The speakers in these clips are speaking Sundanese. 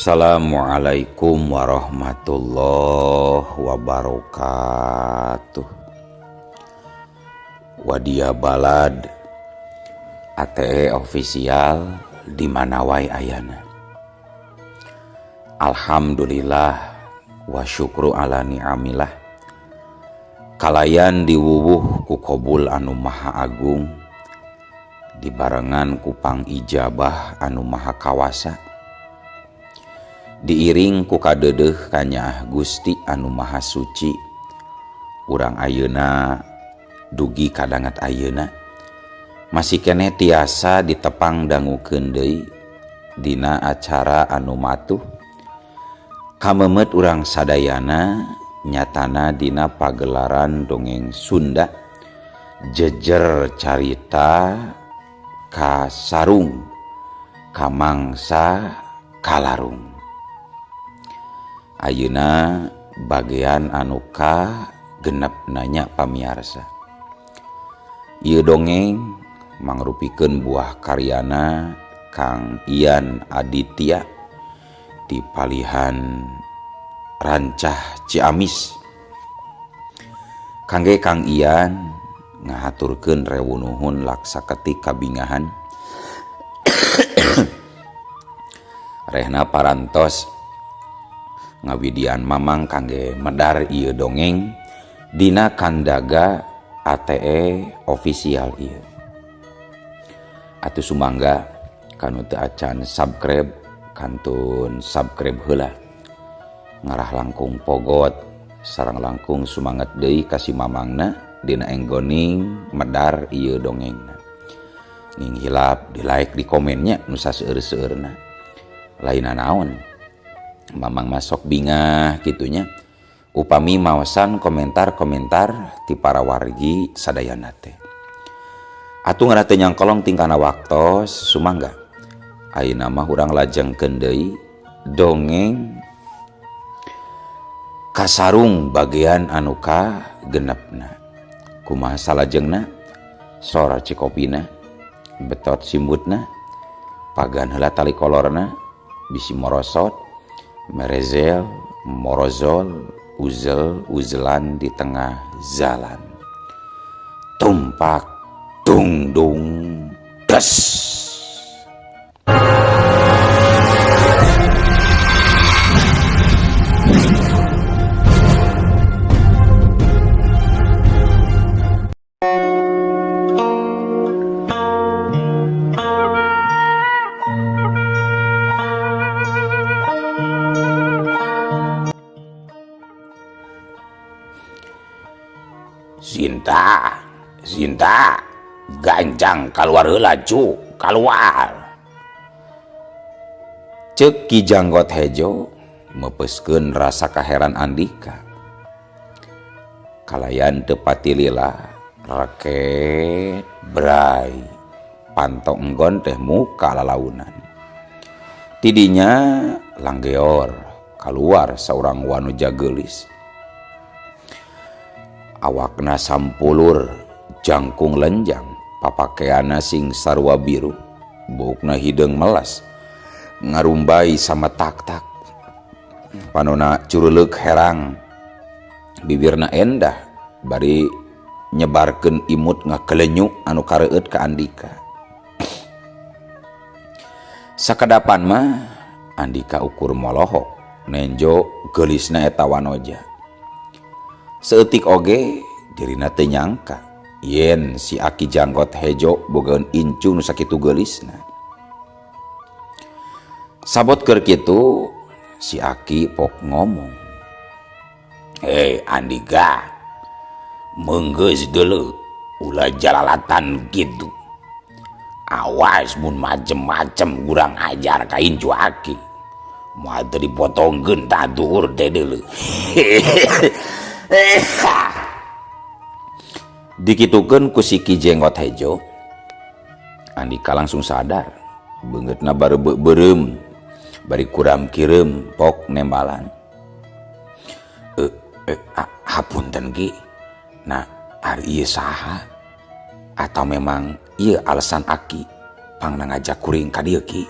Assalamualaikum warahmatullahi wabarakatuh. Wadia Balad ATE official di mana wae ayana. Alhamdulillah wa syukru ala ni'amillah. Kalayan diwuwuh ku kobul anu maha agung, dibarengan ku pangijabah anu maha kawasa, diiring ku kadeudeuh kanyaah Gusti anu maha suci. Urang ayeuna dugi kadangat ayeuna masih keneh tiasa ditepang dangukeun deui dina acara anu matuh kamemet urang sadayana, nyatana dina pagelaran dongeng Sunda jejer carita kasarung kamangsa kalarung. Ayeuna bagian anu ka genep nanya pamiarsa. Ieu dongeng mangrupikeun buah karyana Kang Ian Aditya di palihan Rancah Ciamis. Kangge Kang Ian ngahaturkeun rewu nuhun laksa ketik kabingahan. Rehna parantos ngawidian mamang kangge medar ieu dongeng dina kandaga ATE official ieu. Atuh sumangga kanu teu acan subscribe kantun subscribe heula. Ngarah langkung pogot sareng langkung sumanget deui ka si mamangna dina enggoning medar ieu dongengna. Ning hilap di like di komennya nu saseueur-seueurna. Lain naon mamang masuk bingah gitunya upami maosan komentar-komentar ti para wargi sadayana teh. Atuh ngarah teu nyangkolong tingkana waktos sumangga ayeuna mah urang lajengkeun deui dongeng kasarung bagian anu ka genepna. Kumaha salajengna? Sora cikopina, betot simbutna, pagan heula tali kolorna, bisi morosot, merezel, morozol, uzel, uzelan di tengah jalan. Tumpak, dung, dung, des. Sinta, Sinta, gancang keluar heula cu, keluar. Ceuk Ki Janggot Hejo mepeuskeun rasa kaheran Andika. Kalayan teu patilila, reket bray, panto enggon teh muka lalaunan. Tidinya langgeor kaluar saurang wanuja geulis. Awakna sampulur, jangkung lenjang, papakeana sing sarua biru, buukna hideung melas, ngarumbai sama tak-tak. Panona curuleuk herang, bibirna endah, bari nyebarkeun imut ngakelenyu anu kareueut ka Andika. Sakedapan mah Andika ukur molohok, nenjo geulisna eta wanoja. Seeutik oge dirina teu nyangka yen si Aki Janggot Hejo bogaeun incu nu sakitu geulisna. Sabot keur kitu si Aki pok ngomong, "Hei Andika, meunggeus deuleu ulah jalalatan kitu. Awas mun macem-macem kurang ajar ka incu Aki. Moal teu dipotongkeun tah duhur teh deuleu." Dikitukeun ku si Ki Jenggot Hejo, Andika langsung sadar beungeutna bareubeuh beureum bari kuram kireum pok nembalan. Hapunten Ki, nah ari ieu saha? Atau memang ieu alasan Aki pangna ngajak kuring ka dieu Ki?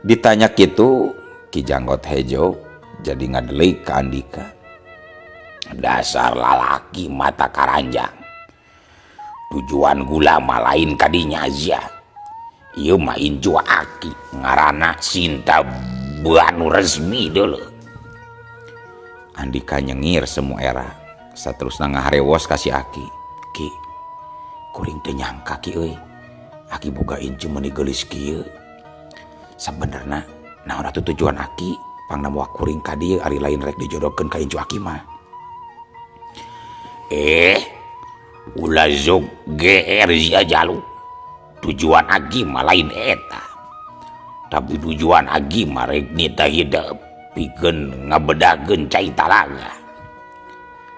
Ditanya kitu Ki Janggot Hejo jadi ngadelik ka Andika. Dasar lalaki mata karanjang. Tujuan gula mah lain kadinya sia. Ieu mah incu aki ngaranna Sinta Banu resmi deuleu. Andika nyengir semu era saterusna ngaharewos ka si aki. Ki, kuring teu nyangka ki euy. Aki boga incu meuni geulis kieu. Sabenerna naon atuh tujuan aki pangna moal kuring ka dieu ari lain rek dijodohkeun ka incu aki mah. Ulah zog GR sia jalu. Tujuan aki mah lain eta. Tapi tujuan aki mah rek nitah hidep pikeun ngabedakeun cai talaga.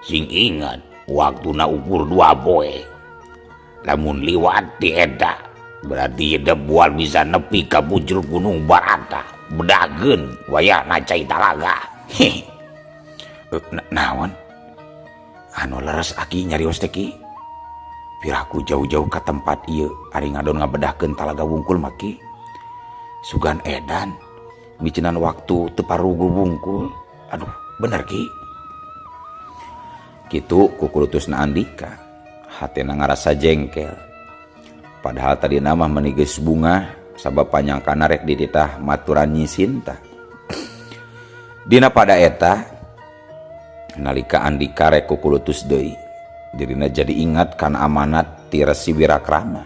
Sing ingat waktuna ukur 2 poe. Lamun liwat ti eta berarti hidep moal bisa nepi ka bujur gunung Barata. Bedakeun wayahna cai talaga. Heh. Naon? Anu leres aki nyarios teh ki. Piraku jauh-jauh ka tempat ieu ari ngadon ngabedahkeun talaga wungkul mah ki. Sugan edan micenan waktu teu parugu wungkul. Aduh, bener ki. Kitu kukulutusna Andika. Hatena ngarasa jengkel. Padahal tadi mah meuni geus bungah sabab panyangkana rek dititah maturan Nyi Sinta. Dina pada eta nalika Andika rek kukulutus deui, dirina jadi ingat kana amanat ti Resi Wirakrama.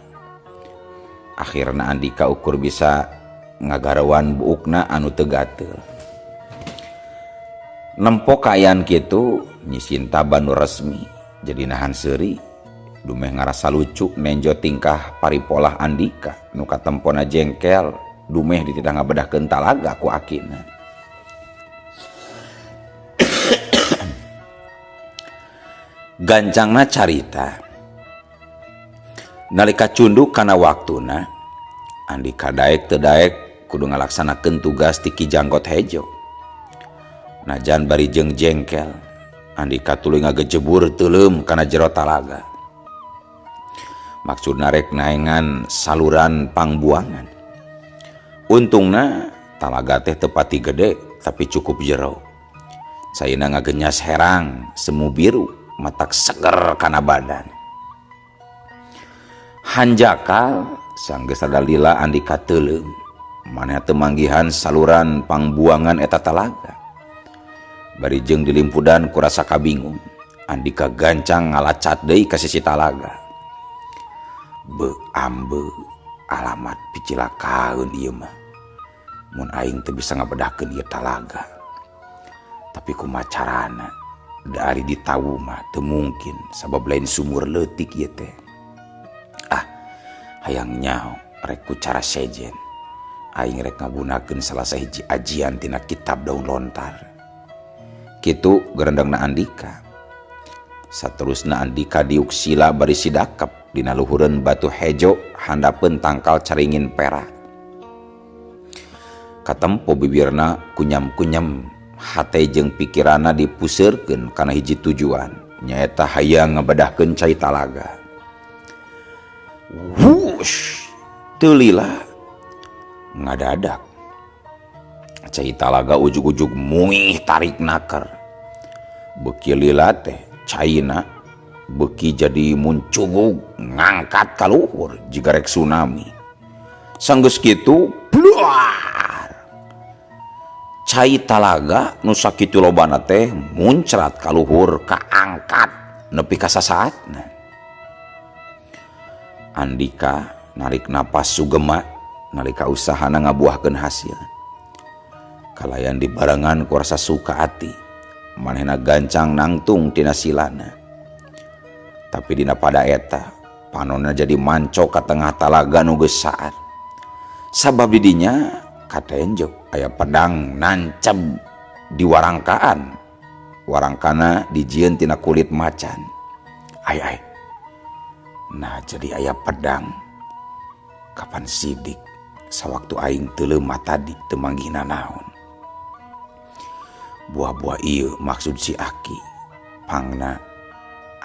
Akhirna Andika ukur bisa ngagarawan buukna anu teu gatel. Nempo kaayaan kitu Nyi Sinta banu resmi jadi nahan seuri dumeh ngarasa lucu nenjo tingkah paripolah Andika nu katempona jengkel dumeh dititah ngabedahkeun talaga ku akina. Gancangna carita nalika cunduk kana waktuna Andika daek teu daek kudu ngalaksanakeun tugas ti Ki Janggot Hejo. Najan bari jeung jengkel Andika tuluy ngagejebur teuleum kana jero talaga. Maksudna rek naengan saluran pangbuangan. Untungna talaga teh teu pati gede tapi cukup jero. Caina ngagenyas herang semu biru matak seger kana badan. Hanjakal sanggeus rada lila Andika teuleum. Manehna teu manggihan saluran pangbuangan eta talaga. Bari jeung dilimpudan ku rasa kabingung, Andika gancang ngalacat deui ka sisi talaga. Be ambe alamat picilakaeun ieu mah. Mun aing teu bisa ngabedahkeun ieu talaga. Tapi kumaha carana? Da ari ditawu mah teu mungkin sabab lain sumur leutik ieu teh. Ah, hayang nyaho rek ku cara sejen. Aing rek ngagunakeun salah sahiji ajian tina kitab daun lontar. Kitu gerendengna Andika. Saterusna Andika diuk sila bari sidakep dina luhureun batu hejo handapeun tangkal caringin perak. Katempo bibirna kunyam-kunyam, hate jeung pikiranna dipuseurkeun kana hiji tujuan, nyaeta hayang ngabedahkeun cai talaga. Wush, teu lila ngadadak. Cai talaga ujug-ujug muih tarik naker. Beuki lila teh caina beuki jadi muncugug ngangkat ka luhur jiga rek tsunami. Sanggeus kitu bluar. Cai talaga nu sakitu lobana teh muncrat ka luhur kaangkat nepi ka sasaatna. Andika narik napas sugema nalika usahana ngabuahkeun hasil. Kalayan dibarengan ku rasa suka ati, manehna gancang nangtung tina silana. Tapi dina pada eta panonna jadi manco ka tengah talaga nu geus saat. Sabab didinya katenjo aya pedang nancep di warangkaan. Warangkana dijieun tina kulit macan. Ai ai. Nah jadi aya pedang. Kapan sidik sawaktu aing teu leumat tadi teu manggih nanaon. Buah-buah ieu maksud si aki pangna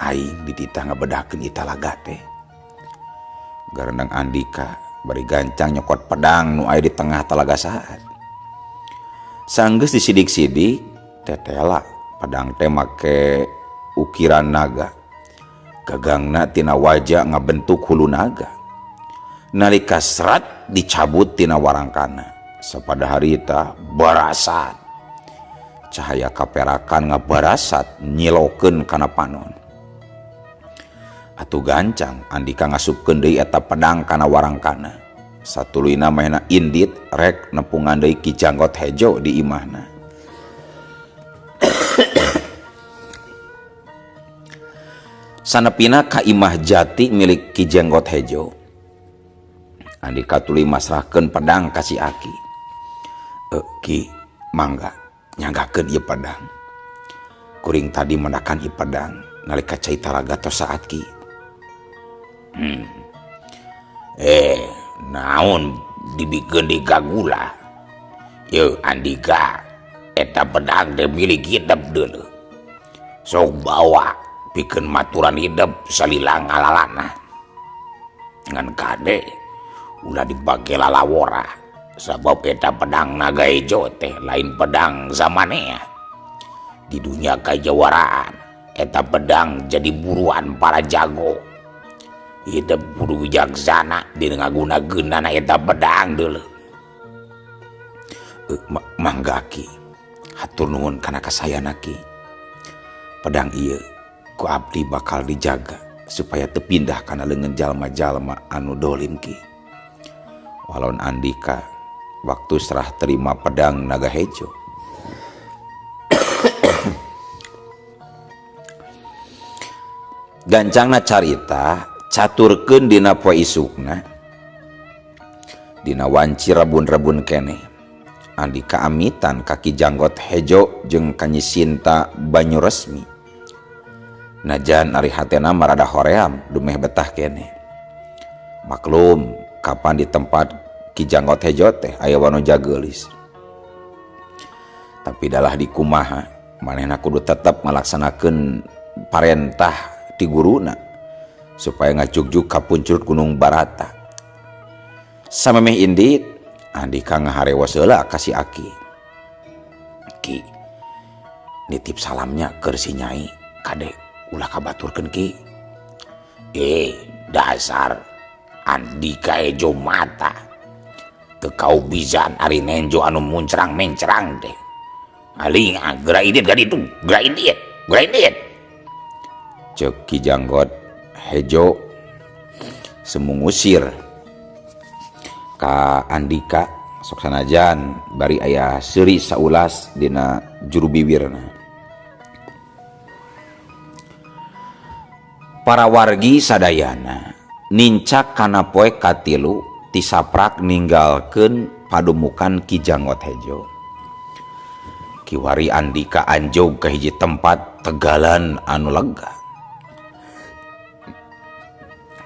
aing dititah ngabedahkeun ieu talaga teh. Garendang Andika bari gancang nyokot pedang nu aya di tengah talaga saat. Sanggeus disidik-sidik tetela pedang teh make ukiran naga. Gagangna tina waja ngabentuk hulu naga. Nalika serat dicabut tina warangkana. Sapada harita barasat. Cahaya kaperakan ngabarasat nyilokeun kana panon. Atuh gancang Andika ngasupkeun deui eta pedang kana warangkana. Satuluyna manehna indit rek nepungan deui Ki Janggot Hejo di imahna. Sanepina ka imah jati milik Ki Janggot Hejo. Andika tuluy masrahkeun pedang ka si Aki. Ki, mangga nyanggakeun ieu pedang. Kuring tadi mendakan ieu pedang nalika cai talaga tos saat Ki. Naon dibikeun di gagula? Yeuh Andika, eta pedang teh milik hidup deuleu. Sok bawa pikeun maturan hidup salila ngalalana. Ngan kade ulah dibage lalawora, sabab eta pedang naga hejo teh lain pedang zamanea. Di dunia kajawaraan eta pedang jadi buruan para jago. Hidup kudu wijaksana dina ngagunakeunana eta pedang deuleu. Mangga Ki, hatur nuhun kana kasayana Ki. Pedang ieu ku abdi bakal dijaga supaya teu pindah kana leungeun jalma-jalma anu dolim Ki. Walon Andika waktu serah terima pedang naga hejo. Gancangna carita caturkeun dina poe isukna. Dina wanci rebun-rebun keneh. Andika amitan ka Ki Janggot Hejo jeung ka Nyi Sinta Banyuresmi. Najan ari hatena marada hoream dumeh betah keneh. Maklum kapan di tempat Ki Janggot Hejo teh aya wanoja geulis. Tapi dalah dikumaha manehna kudu tetep ngalaksanakeun parentah ti guruna supaya ngajugjug ka puncur Gunung Barata. Samemeh indit Andika ngaharewos heula ka si Aki. Ki, nitip salamnya keur si Nyai, kade ulah kabaturkeun Ki. Dasar Andika ejo mata. Teu kaubizan ari nenjo anu muncrang-mencrang teh. Aling ah, geura indit ka ditu, geura indit, geura indit. Ceuk Ki Janggot Hejo semungusir ka Andika sok sanajan bari aya seuri saulas dina juru biwirna. Para wargi sadayana nincak kana poe katilu tisaprak ninggalkeun padumukan Ki Janggot Hejo. Kiwari Andika anjog ka hiji tempat tegalan anu lega.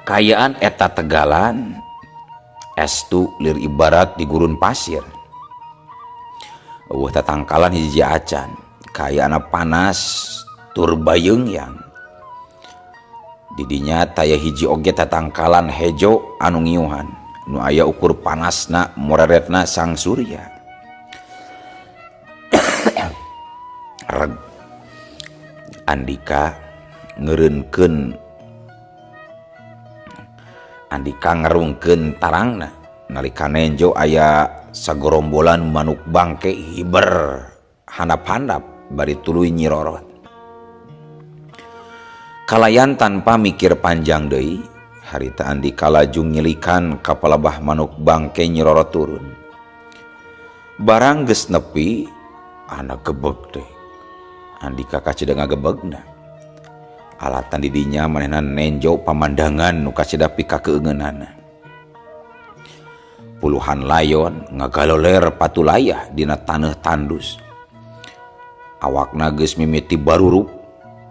Kayaan eta tegalan estu lir ibarat di gurun pasir. Eueuh tatangkalan hiji acan, kayaana panas tur bayeungyang. Didinya taya hiji oge tatangkalan hejo anu ngiuhan, nu aya ukur panasna moreretna sang surya. Reg Andika ngeureunkeun Andika ngerungkeun tarangna nalika nenjo aya sagorombolan manuk bangke hiber handap-handap bari tuluy nyirorot. Kalayan tanpa mikir panjang deui, harita Andika laju nyelikan ka palebah manuk bangke nyirorot turun. Barang geus nepi, anak gebeg teh. Andika kacida ngagebegna. Alatan didinya manehna nenjo pamandangan nu kacida pikakeungeunana. Puluhan layon ngagaloler patulayah dina taneuh tandus. Awakna geus mimiti barurup,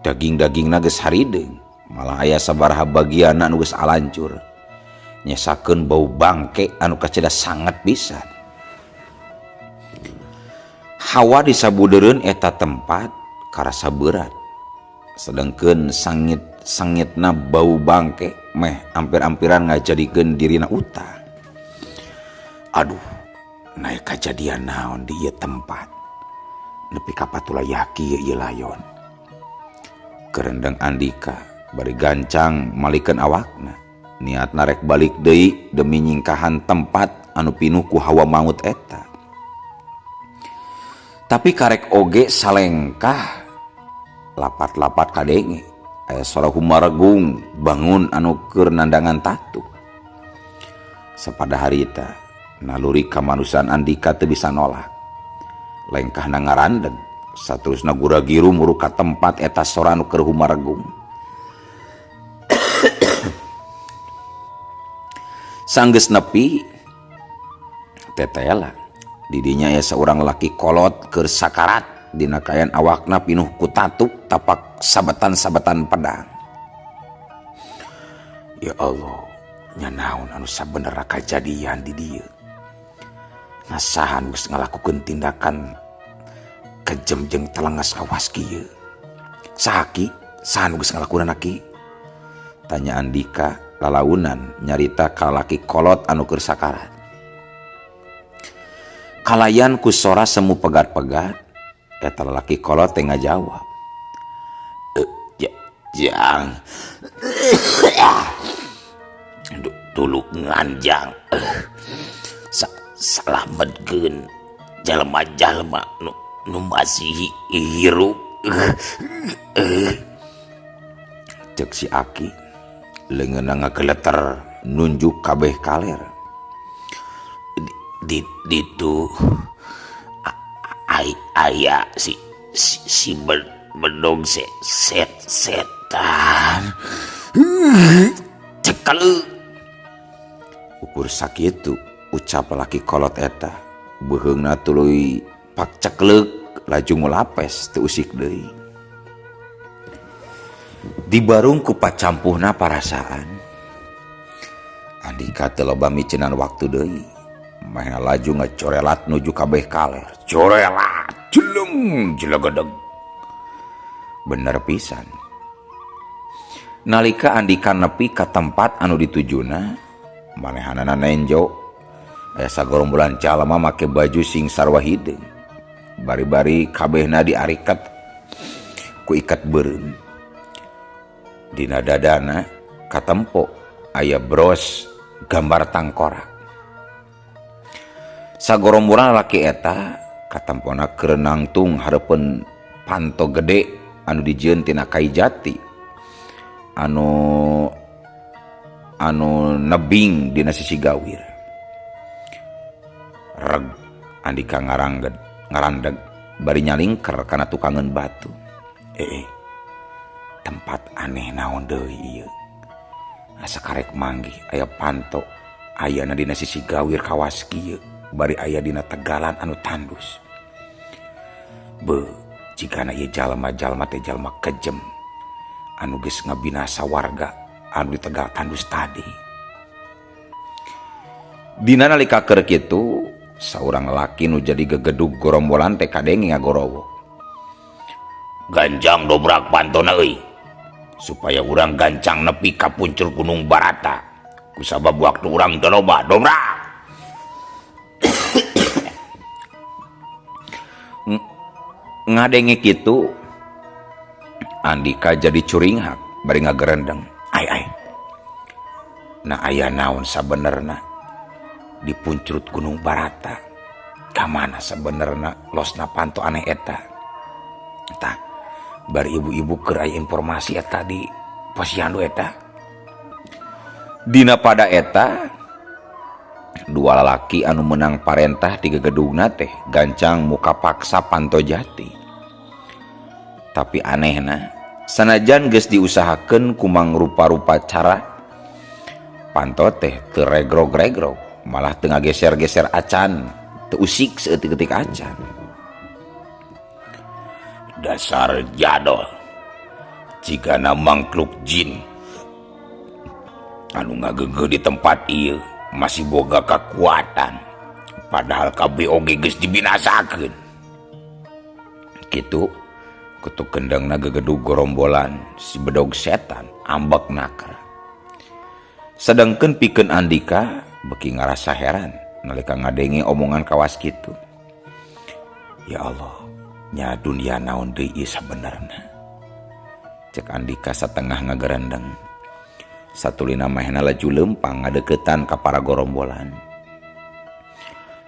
daging-dagingna geus harideung, malah aya sabaraha bagianna nu geus alancur. Nyesakeun bau bangke anu kacida sanget pisan. Hawa di sabudeureun eta tempat karasa berat. Sedengkeun sangit-sangitna bau bangke meh ampir-ampiran ngajadikeun dirina utah. Aduh, naik kajadian naon di ieu tempat. Nepi ka patulaya kieu ieu layon. Kerendeng Andika bari gancang malikeun awakna. Niatna rek balik deui demi nyingkahan tempat anu pinuh ku hawa maut eta. Tapi karek oge salengkah lapat-lapat kadenge aya sora humaregung bangun anu keur nandangan tatu. Sapada harita naluri kamanusiaan Andika teu bisa nolak. Lengkahna ngarandeg saterusna gura-giru muru ka tempat eta sora anu keur humaregung. Sanggeus nepi tetela didinya aya saurang laki kolot keur sakarat dina kaayaan awakna pinuh ku tatu tapak sabetan-sabetan pedang. Ya Allah, nya naon anu sabenerna kajadian di dieu? Nasahan geus ngalakukeun tindakan kejem jeung telenges kawas kieu. Saha ki? Saha nu geus ngalakukeunana ki? Tanya Andika lalaunan nyarita ka laki kolot anu keur sakarat. Kalayan ku sora semu pegat-pegat, eta lalaki kolot teh ngajawab. Jang. Tulungan jang. Salametkeun jalma-jalma nu masih hirup. Cek si Aki leungeunna ngageleter nunjuk kabeh kaler. Ditu aya si bedog setan. Cekel. Ukur sakitu ucap laki kolot eta beuheungna tuluy pak cekleuk laju ngulapes teu usik deui. Dibarung ku pacampuhna parasaan. Andika teu loba miceunan waktu deui. Mahna laju ngacorelat nuju kabeh kaler. Corelat jeleng jelegedeg. Bener pisan. Nalika Andika nepi ka tempat anu ditujuna, manehanana nenjo aya sagorombolan jalma make baju sing sarua hideung. Bari-bari kabehna diarikat ku ikat beureum. Dina dadana katempo aya bros gambar tangkorak. Sagorombolan lalaki eta katempona keur nangtung hareupeun panto gede anu dijieun tina kai jati anu nebing dina sisi gawir. Reg Andika ngarandeg bari nyalingker kana tukangeun batu. Tempat aneh naon deui ieu? Asa karek manggih aya panto ayana dina sisi gawir kawas kieu bari aya dina tegalan anu tandus. Beuh, jigana ieu jalma-jalma teh jalma kejem anu geus ngabinasa warga anu di tegal tandus tadi. Dina nalika keur kitu, saurang laki nu jadi gegedug gorombolan teh kadenge ngagorowok. Gancang dobrak pantona euy, supaya urang gancang nepi ka puncur Gunung Barata. Kusabab waktu urang teu loba, dobrak. Ngadenge kitu Andika jadi curinghak bari ngagerendeng. Ai ai. Nah aya naon sabenerna di puncrut Gunung Barata? Ka mana sabenerna losna panto aneh eta? Tah, bari ibu-ibu keur aya informasi eta di posyandu eta. Dina pada eta dua lalaki anu menang parentah di gegedugna teh gancang muka paksa panto jati. Tapi anehna, sanajan geus diusahakeun kumang rupa-rupa cara, panto teh teu regrog-regrog, malah teu ngageser-geser acan, teu usik saeutik-eutik acan. Dasar jadol, jigana mangkluk jin anu ngagegeuh di tempat ieu masih boga kekuatan, padahal kabeh oge geus dibinasakeun. Kitu kutu kendangna gegedug gorombolan si bedog setan ambek naker. Sedangkeun pikeun Andika beki ngarasa heran nalika ngadenge omongan kawas kitu. Ya Allah, Nya dunia naon deui ieu sabenerna. Cek Andika satengah ngagerendeng. Satulina manehna laju leumpang ngadeuketan ka para gorombolan.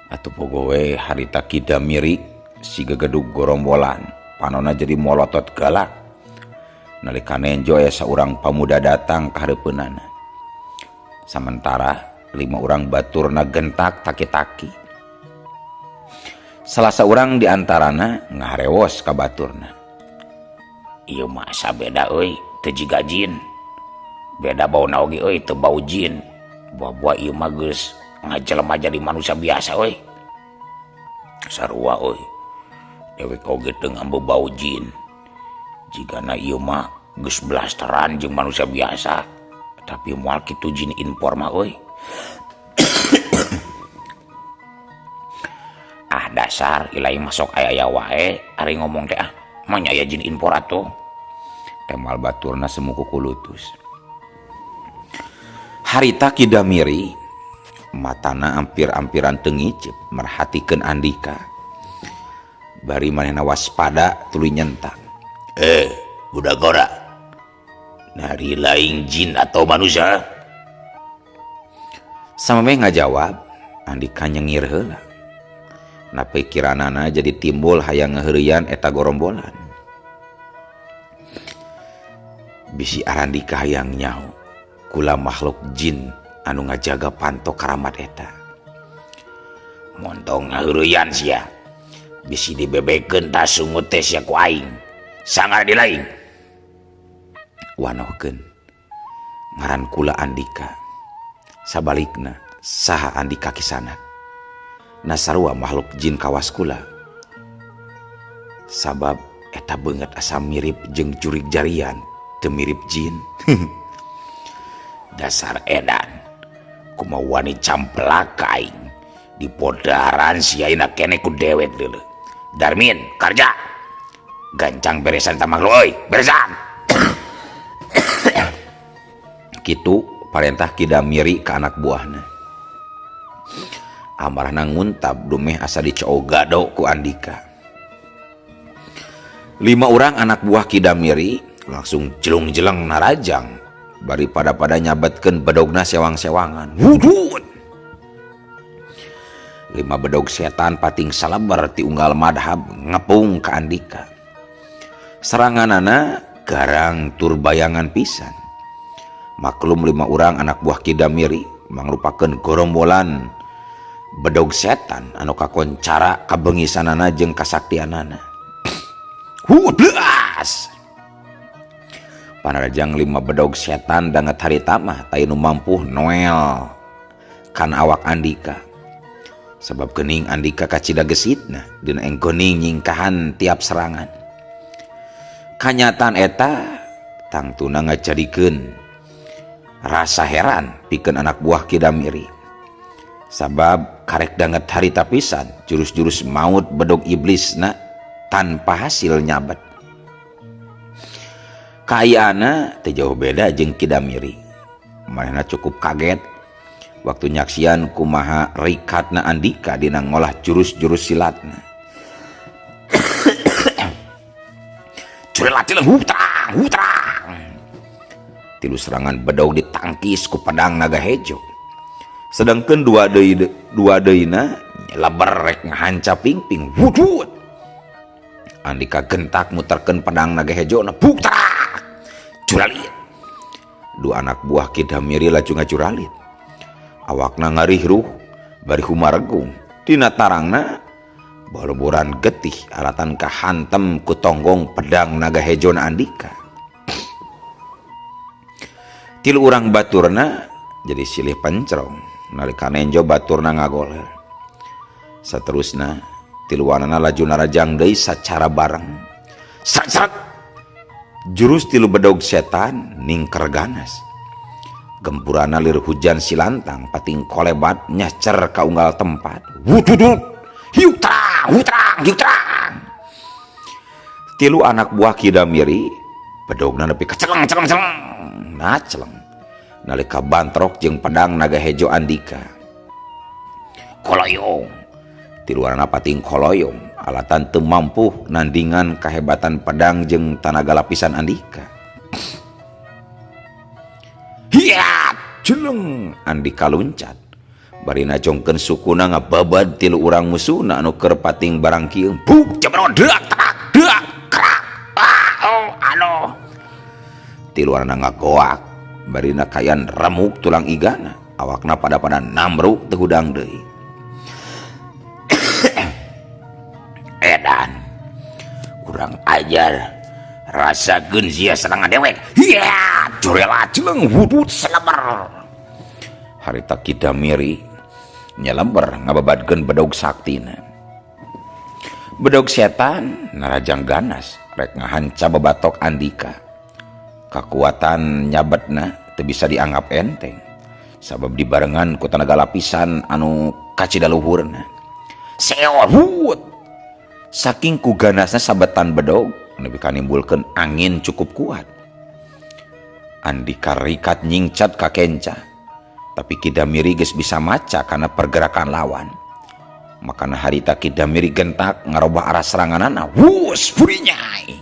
Atuh pogo we harita Ki Damiri si gegedug gorombolan, panona jadi molotot galak. Nalika nenjo aya saurang pamuda datang ka hareupeunana. Samentara 5 urang baturna gentak taki-taki. Salah saurang di antarana ngaharewos ka baturna. Ieu mah asa beda euy, teu jiga jin. Beda bauna oge euy, teu bau jin. Buah-buah ieu mah geus ngajelema jadi manusia biasa euy. Sarua euy. Dewek oge teu ngambe bau jin. Jigana ieu mah geus blasteran jeung manusia biasa, tapi moal kitu jin impor mah euy. Ah dasar ilai masuk aya-aya wae ari ngomong teh ah, mah nya aya jin impor atuh. Temal baturna semu kukulutus. Harita Ki Damiri matana ampir-ampiran teu ngiceup merhatikeun Andika. Bari manehna waspada tuluy nyentak. Budak gora. Nari lain jin atau manusia? Samemeh ngajawab, Andika nyengir heula. Na pikiranana jadi timbul hayang ngeureuyaan eta gorombolan. Bisi Arandika hayang nyaho kula makhluk jin anu ngajaga panto karamat eta. Montong ngaheureuyaan sia. Bisi dibebekeun tah sungut teh sia ku aing. Sangar di lain. Wanohkeun ngaran kula Andika. Sabalikna saha Andika kisanak. Nasarua makhluk jin kawas kula. Sabab eta beungeut asa mirip jeung jurig jarian, teu mirip jin. Dasar edan. Kumaha wani camplak ka aing. Dipodaran sia ina kene ku dewek deuleu. Darmin, karja. Gancang beresan ta makhluk euy, beresan. Kitu parentah Ki Damiri ka anak buahna. Amarahna nguntab dumeh asa dicoogado ku Andika. 5 urang anak buah Ki Damiri langsung jelung-jeleng narajang bari pada-pada nyabetkeun bedogna sewang-sewangan. Wudud. 5 bedog setan pating saleber ti unggal madhab ngepung ka Andika. Seranganana garang tur bayangan pisan. Maklum 5 urang anak buah Ki Damiri mangrupakeun gorombolan bedog setan anu kakoncara kabengisanana jeung kasaktianana. Hudlas. Panarajang 5 bedog setan danget harita mah teu nu mampu noel kan awak Andika. Sebab geuning Andika kacida gesitna dina enggoning nyingkahan tiap serangan. Kanyataan eta tangtuna ngajadikeun rasa heran pikeun anak buah Ki Damiri. Sabab karek danget harita pisan jurus-jurus maut bedog iblisna tanpa hasil nyabet. Kaayana teu jauh beda jeung Ki Damiri. Manehna cukup kaget waktu nyaksian kumaha rikatna Andika dina ngolah jurus-jurus silatna. Curelatil hutrang hutrang. Tilu serangan bedog ditangkis ku pedang naga hejo. Sedangkan dua deuna leber rek ngahanca pingping. Wudud. Andika gentak muterkeun pedang naga hejo na buktak. Curalit. Dua anak buah Ki Damiri laju ngacuralit. Awakna ngarihruh bari humaregung. Dina tarangna boroboran getih alatan kahantem ku tonggong pedang naga hejo na Andika. Tilu urang baturna jadi silih pencrong nalika nenjo baturna ngagoler. Saterusna tiluanana laju narajang deui sacara bareng. Sret sret. Jurus tilu bedog setan ningker ganas. Gempurana lir hujan silantang pating kolebat nyacer ka unggal tempat. Wududud. Hiuk terang, hutrang, hiuk terang. Tilu anak buah Ki Damiri bedogna nepi ka celeng celeng celeng. Nah celeng. Nalika bantrok jeung pedang naga hejo Andika. Koloyong. Tiluanana pating koloyong. Alatan teu mampu nandingan kahebatan pedang jeung tanaga lapisan Andika. Hiat jeleng Andika luncat. Bari najongkeun sukuna ngababad tilu urang musuhna anu keur pating barang kieu. Buk jebrot deak trak deak krak. Ah oh anu. Tilu urangna ngagoak barina kayan remuk tulang igana. Awakna pada-pada namruk teu hudang deui. Edan kurang ajar rasakeun sia serangan dewek. Hiya jurela jeleng wudut seleber. Harita Kidamiri nyelember ngababadkeun bedog saktina. Bedog setan narajang ganas rek ngahanca bebatok Andika. Kakuatan nyabetna teu bisa dianggap enteng sabab dibarengan ku tanaga lapisan anu kacida luhurna. Seor wut. Saking ku ganasna sabetan bedog nepi ka nimbulkeun angin cukup kuat. Andika rikat nyingcat ka kenca, tapi Kidamiri geus bisa maca kana pergerakan lawan. Makana harita Kidamiri gentak ngarobah arah seranganana. Wus burinyai.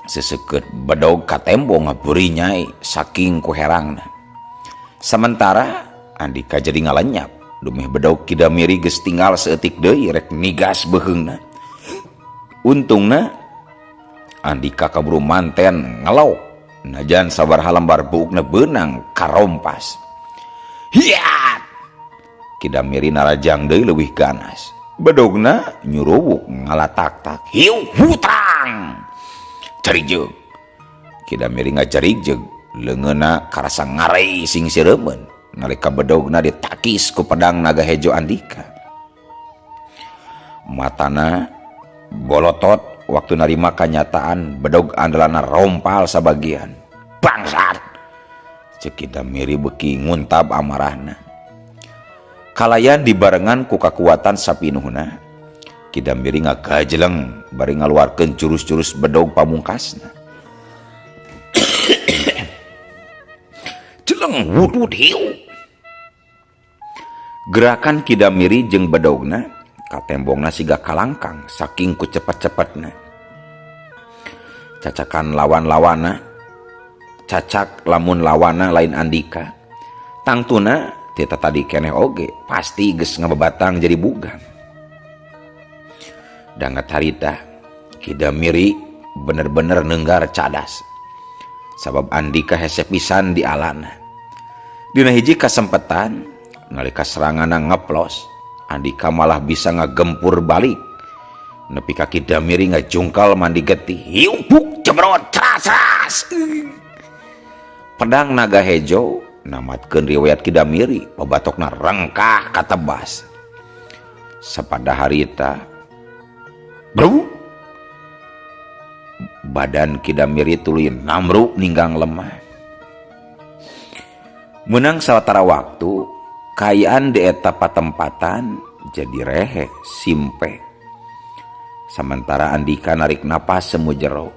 Seseukeut bedog ka tembo ngaburinyai saking ku herangna. Sementara Andika jadi ngalenyap. Dumeh bedog Kidamiri geus tinggal seeutik deui rek nigas beuheungna. Untungna Andika kaburu manten ngelok najan sabaraha lembar buukna beunang karompas. Hiat! Kidamiri narajang deui leuwih ganas. Bedogna nyuruwuk ngalatak-tak. Hiu hutrang. Carijeug. Kidamiri ngajarijeug leungeunna karasa ngarei sing sireumeun nalika bedogna ditakis ku pedang naga hejo Andika. Matana bolotot waktu narima kanyataan bedog andelana rompal sabagian. Bangsat! Ceuk Kidamiri beuki nguntab amarahna. Kalayan dibarengan ku kakuatan sapinuhna, Kidamiri ngagajeleng bari ngaluarkeun jurus-jurus bedog pamungkasna. Jeleng wudud hiu. Gerakan Kidamiri jeung bedogna katembongna siga kalangkang saking ku cepet-cepetna. Cacakan lawan-lawana, cacak lamun lawana lain Andika. Tangtuna teu tadi keneh oge pasti geus ngababatang jadi bugang. Dangat harita Kidamiri bener-bener neunggar cadas. Sabab Andika hese pisan di alana. Dina hiji kasempetan nalika seranganna ngeplos, Andika malah bisa ngagempur balik. Nepi ka Kidamiri ngajungkal mandi getih. Hiu buk jebrot tras. Pedang naga hejo namatkeun riwayat Kidamiri, pabatokna rengkah katebas. Sapada harita bro badan Kidamiri tuluy namru ninggang lemah. Menang sawatara waktu kaayaan di eta patempatan jadi rehe simpe. Sementara Andika narik napas semu jero.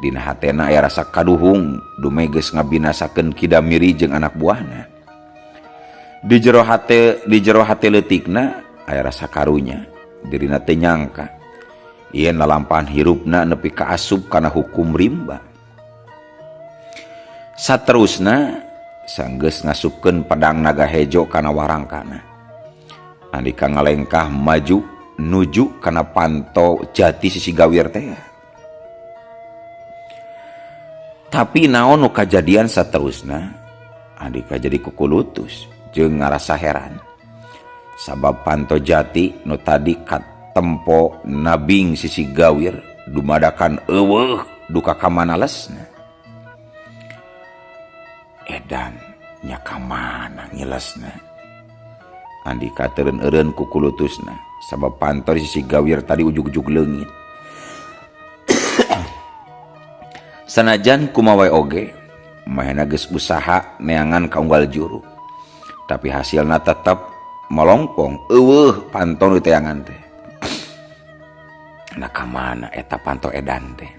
Dina hatena aya rasa kaduhung dume geus ngabinasakeun Kidamiri jeung anak buahna. Di jero hate leutikna aya rasa karunya. Dirina teu nyangka yen lalampahan hirupna nepi ka asup kana hukum rimba. Saterusna sanggeus ngasupkeun pedang naga hejo kana warangkana. Andika ngalengkah maju nuju kana panto jati sisi gawir teh. Tapi naon nu kajadian saterusna Andika jadi kukulutus jeung ngarasa heran. Sabab panto jati nu tadi katempo nabing sisi gawir dumadakan eueuh duka ka mana lesna. Edan nya ka mana ngilesna. Andika teureun-eureun kukulutusna sabab panto sisi gawir tadi ujug-ujug leungit. Sanajan kumaha we oge mahena geus usaha neangan kaunggal juru, tapi hasilna tetep melongpong eueuh panto nu diteangan teh. Nah ka mana eta panto edan teh?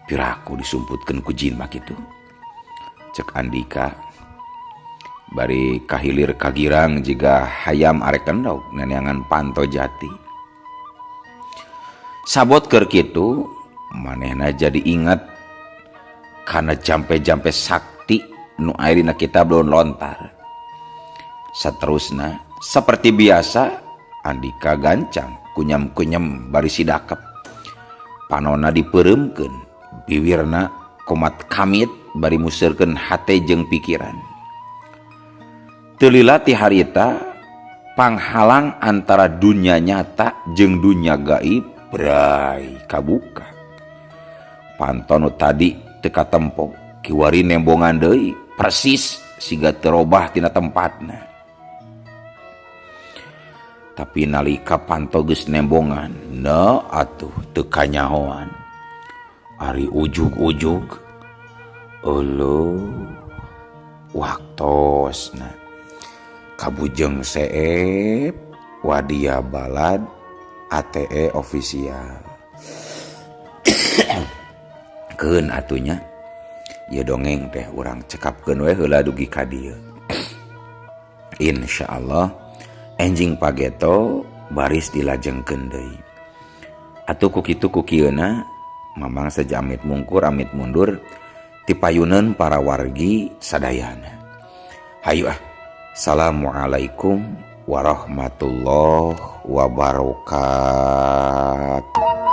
Piraku disumputkeun ku jin mah kitu. Cek Andika Bari kahilir kagirang jiga hayam arek endog neneangan panto jati. Sabot keur kitu manehna jadi ingat kana jampe-jampe sakti nu aya dina kitab daun lontar. Saterusna seperti biasa Andika gancang kunyam-kunyam bari sidakep. Panona dipeureumkeun, biwirna komat kamit bari museurkeun hate jeung pikiran. Teu lila ti harita panghalang antara dunya nyata jeung dunya gaib bray kabuka. Panto nu tadi teu katempo kiwari nembongan deui persis siga teu robah tina tempatna. Tapi nalika panto geus nembongan, na atuh teu kanyahoan. Ari ujug-ujug euleuh waktosna kabujeng seep wadia balad ATE official. Keun atunya ieu dongeng teh urang cekapkeun we heula dugi ka dieu. Insyaallah enjing pageto baris dilajengkeun deui. Atuh ku kitu ku kieuna Mamang seja amit mungkur amit mundur tipayuneun para wargi sadayana. Hayu ah. Assalamualaikum warahmatullahi wabarakatuh.